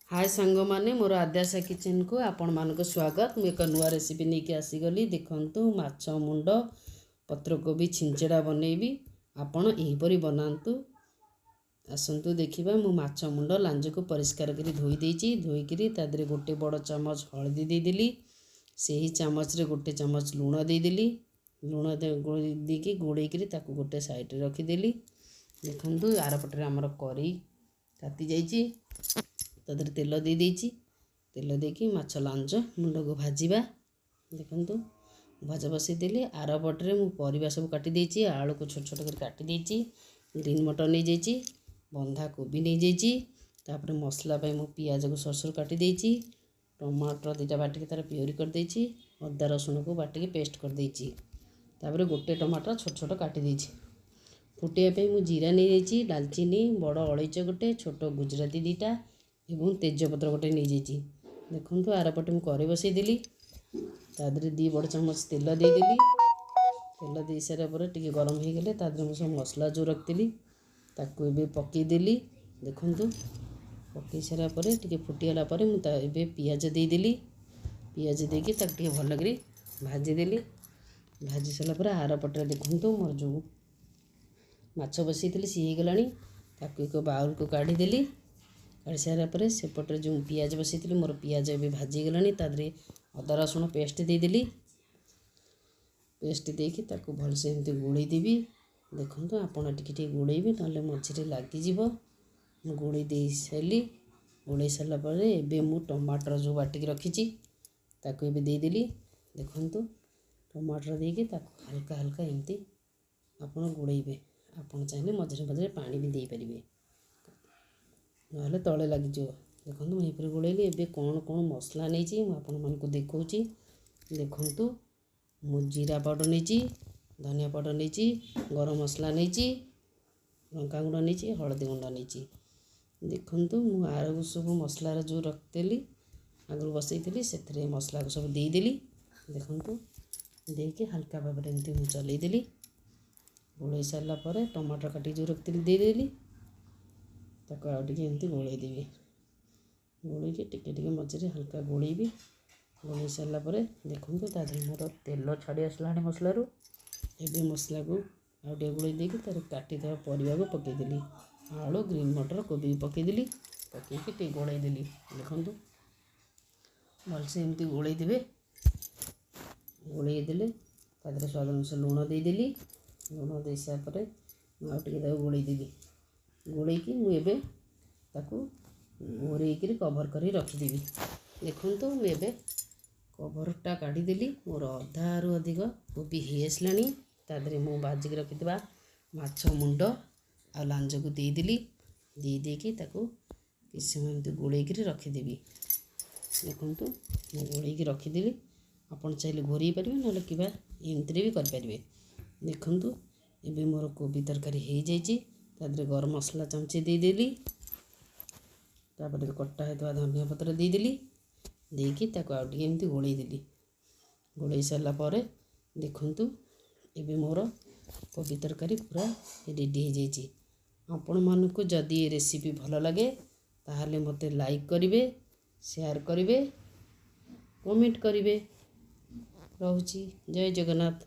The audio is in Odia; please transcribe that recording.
ହାଏ ସାଙ୍ଗମାନେ, ମୋର ଆଦ୍ୟାସା କିଚେନ୍କୁ ଆପଣମାନଙ୍କୁ ସ୍ୱାଗତ। ମୁଁ ଏକ ନୂଆ ରେସିପି ନେଇକି ଆସିଗଲି। ଦେଖନ୍ତୁ, ମାଛ ମୁଣ୍ଡ ପତ୍ରକୋବି ଛିଞ୍ଚଡ଼ା ବନେଇବି। ଆପଣ ଏହିପରି ବନାନ୍ତୁ। ଆସନ୍ତୁ ଦେଖିବା। ମୁଁ ମାଛ ମୁଣ୍ଡ ଲାଞ୍ଜକୁ ପରିଷ୍କାର କରି ଧୋଇ ଦେଇଛି। ଧୋଇକିରି ତା ଦେହରେ ଗୋଟେ ବଡ଼ ଚାମଚ ହଳଦୀ ଦେଇଦେଲି। ସେହି ଚାମଚରେ ଗୋଟେ ଚାମଚ ଲୁଣ ଦେଇଦେଲି। ଲୁଣ ଦେଇକି ଗୋଳେଇକିରି ତାକୁ ଗୋଟେ ସାଇଡ଼୍ରେ ରଖିଦେଲି। ଦେଖନ୍ତୁ, ଆରପଟରେ ଆମର କରେଇ ତାତି ଯାଇଛି। ତା ଦେହରେ ତେଲ ଦେଇଦେଇଛି। ତେଲ ଦେଇକି ମାଛ ଲାଞ୍ଜ ମୁଣ୍ଡକୁ ଭାଜିବା। ଦେଖନ୍ତୁ, ଭଜା ବସେଇଦେଲି। ଆରପଟରେ ମୁଁ ପରିବା ସବୁ କାଟି ଦେଇଛି। ଆଳୁକୁ ଛୋଟ ଛୋଟ କରି କାଟି ଦେଇଛି। ଗ୍ରୀନ୍ ମଟର ନେଇଯାଇଛି, ବନ୍ଧାକୋବି ନେଇଯାଇଛି। ତାପରେ ମସଲା ପାଇଁ ମୁଁ ପିଆଜକୁ ସରୁ ସରୁ କାଟି ଦେଇଛି। ଟମାଟର ଦୁଇଟା ବାଟିକି ତା'ର ପିଉରି କରିଦେଇଛି। ଅଦା ରସୁଣକୁ ବାଟିକି ପେଷ୍ଟ କରିଦେଇଛି। ତାପରେ ଗୋଟେ ଟମାଟର ଛୋଟ ଛୋଟ କାଟି ଦେଇଛି। ଫୁଟେଇବା ପାଇଁ ମୁଁ ଜିରା ନେଇଯାଇଛି, ଡାଲଚିନି, ବଡ଼ ଅଳେଇଚ ଗୋଟେ, ଛୋଟ ଗୁଜୁରାତି ଦୁଇଟା ଏବଂ ତେଜପତ୍ର ଗୋଟେ ନେଇଯାଇଛି। ଦେଖନ୍ତୁ, ଆରପଟେ ମୁଁ କରେଇ ବସେଇଦେଲି। ତା ଦେହରେ 2 ବଡ଼ ଚାମଚ ତେଲ ଦେଇଦେଲି। ତେଲ ଦେଇ ସାରିଲା ପରେ ଟିକେ ଗରମ ହେଇଗଲେ ତା ଦେହରେ ମୁଁ ସବୁ ମସଲା ଯେଉଁ ରଖିଥିଲି, ତାକୁ ଏବେ ପକାଇଦେଲି। ଦେଖନ୍ତୁ, ପକାଇ ସାରିଲା ପରେ ଟିକେ ଫୁଟିଗଲା ପରେ ମୁଁ ତା ଏବେ ପିଆଜ ଦେଇଦେଲି। ପିଆଜ ଦେଇକି ତାକୁ ଟିକେ ଭଲ କରି ଭାଜିଦେଲି। ଭାଜି ସାରିଲା ପରେ ଆରପଟରେ ଦେଖନ୍ତୁ, ମୋର ଯେଉଁ ମାଛ ବସେଇଥିଲି ସିଏ ହେଇଗଲାଣି। ତାକୁ ଏକ ବାଉଲକୁ କାଢ଼ିଦେଲି। କାଢ଼ି ସାରିଲା ପରେ ସେପଟରେ ଯେଉଁ ପିଆଜ ବସେଇଥିଲି, ମୋର ପିଆଜ ଏବେ ଭାଜି ହେଇଗଲାଣି। ତା ଦେହରେ ଅଦା ରସୁଣ ପେଷ୍ଟ ଦେଇଦେଲି। ପେଷ୍ଟ ଦେଇକି ତାକୁ ଭଲସେ ଏମିତି ଗୋଳେଇ ଦେବି। ଦେଖନ୍ତୁ, ଆପଣ ଟିକେ ଟିକେ ଗୋଳେଇବେ, ନହେଲେ ମଝିରେ ଲାଗିଯିବ। ମୁଁ ଗୋଳେଇ ଦେଇ ସାରିଲି। ଗୋଳେଇ ସାରିଲା ପରେ ଏବେ ମୁଁ ଟମାଟର ଯେଉଁ ବାଟିକି ରଖିଛି, ତାକୁ ଏବେ ଦେଇଦେଲି। ଦେଖନ୍ତୁ, ଟମାଟର ଦେଇକି ତାକୁ ହାଲକା ହାଲକା ଏମିତି ଆପଣ ଗୋଳେଇବେ। ଆପଣ ଚାହିଁଲେ ମଝିରେ ମଝିରେ ପାଣି ବି ଦେଇପାରିବେ, ନହେଲେ ତଳେ ଲାଗିଯିବ। ଦେଖନ୍ତୁ, ମୁଁ ଏହିପରି ଗୋଳେଇଲି। ଏବେ କ'ଣ କ'ଣ ମସଲା ନେଇଛି ମୁଁ ଆପଣମାନଙ୍କୁ ଦେଖାଉଛି। ଦେଖନ୍ତୁ, ମୁଁ ଜିରା ପାଉଡ଼ର ନେଇଛି, ଧନିଆ ପାଉଡ଼ର ନେଇଛି, ଗରମ ମସଲା ନେଇଛି, ଲଙ୍କା ଗୁଣ୍ଡ ନେଇଛି, ହଳଦୀ ଗୁଣ୍ଡ ନେଇଛି। ଦେଖନ୍ତୁ, ମୁଁ ଆରକୁ ସବୁ ମସଲାର ଯେଉଁ ରଖିଥିଲି, ଆଗରୁ ବସେଇଥିଲି, ସେଥିରେ ମସଲାକୁ ସବୁ ଦେଇଦେଲି। ଦେଖନ୍ତୁ, ଦେଇକି ହାଲକା ଭାବରେ ଏମିତି ମୁଁ ଚଲେଇଦେଲି। ଗୋଳେଇ ସାରିଲା ପରେ ଟମାଟର କାଟିକି ଯେଉଁ ରଖିଥିଲି ଦେଇଦେଲି। ତାକୁ ଆଉ ଟିକେ ଏମିତି ଗୋଳେଇ ଦେବି। ଗୋଳେଇକି ଟିକେ ଟିକେ ମଝିରେ ହାଲକା ଗୋଳେଇବି। ଗୋଳେଇ ସାରିଲା ପରେ ଦେଖନ୍ତୁ, ତା ଦେହରେ ମୋର ତେଲ ଛାଡ଼ି ଆସିଲାଣି ମସଲାରୁ। ଏବେ ମସଲାକୁ ଆଉ ଟିକେ ଗୋଳେଇ ଦେଇକି ତାର କାଟିଥିବା ପରିବାକୁ ପକାଇଦେଲି। ଆଳୁ, ଗ୍ରୀନ୍ ମଟର, କୋବି ପକାଇଦେଲି। ପକାଇକି ଟିକେ ଗୋଳେଇ ଦେଲି। ଦେଖନ୍ତୁ, ଭଲସେ ଏମିତି ଗୋଳେଇ ଦେବେ। ଗୋଳେଇ ଦେଲେ ତା ଦେହରେ ସ୍ୱାଦ ଅନୁସାରେ ଲୁଣ ଦେଇଦେଲି। ଲୁଣ ଦେଇ ସାରିଲା ପରେ ମୁଁ ଆଉ ଟିକେ ତାକୁ ଗୋଳେଇ ଦେଲି। ଗୋଳେଇକି ମୁଁ ଏବେ ତାକୁ ଘୋରେଇକିରି କଭର୍ କରି ରଖିଦେବି। ଦେଖନ୍ତୁ, ମୁଁ ଏବେ କଭର୍ଟା କାଢ଼ିଦେଲି। ମୋର ଅଧାରୁ ଅଧିକ କୋବି ହେଇ ଆସିଲାଣି। ତା ଦେହରେ ମୁଁ ଭାଜିକି ରଖିଥିବା ମାଛ ମୁଣ୍ଡ ଆଉ ଲାଞ୍ଜକୁ ଦେଇଦେଲି। ଦେଇ ଦେଇକି ତାକୁ କିଛି ସମୟ ଏମିତି ଗୋଳେଇକିରି ରଖିଦେବି। ଦେଖନ୍ତୁ, ମୁଁ ଗୋଳେଇକି ରଖିଦେଲି। ଆପଣ ଚାହିଁଲେ ଘୋରେଇ ପାରିବେ, ନହେଲେ କିମ୍ବା ଏମିତିରେ ବି କରିପାରିବେ। ଦେଖନ୍ତୁ, ଏବେ ମୋର କୋବି ତରକାରୀ ହେଇଯାଇଛି। ତା ଦେହରେ ଗରମ ମସଲା ଚାମଚେ ଦେଇଦେଲି। ତାପରେ କଟା ହେଇଥିବା ଧନିଆ ପତ୍ର ଦେଇଦେଲି। ଦେଇକି ତାକୁ ଆଉ ଟିକେ ଏମିତି ଗୋଳେଇ ଦେଲି। ଗୋଳେଇ ସାରିଲା ପରେ ଦେଖନ୍ତୁ, ଏବେ ମୋର କୋବି ତରକାରୀ ପୁରା ରେଡ଼ି ହେଇଯାଇଛି। ଆପଣମାନଙ୍କୁ ଯଦି ଏ ରେସିପି ଭଲ ଲାଗେ, ତାହେଲେ ମୋତେ ଲାଇକ୍ କରିବେ, ସେୟାର କରିବେ, କମେଣ୍ଟ କରିବେ। ରହୁଛି, ଜୟ ଜଗନ୍ନାଥ।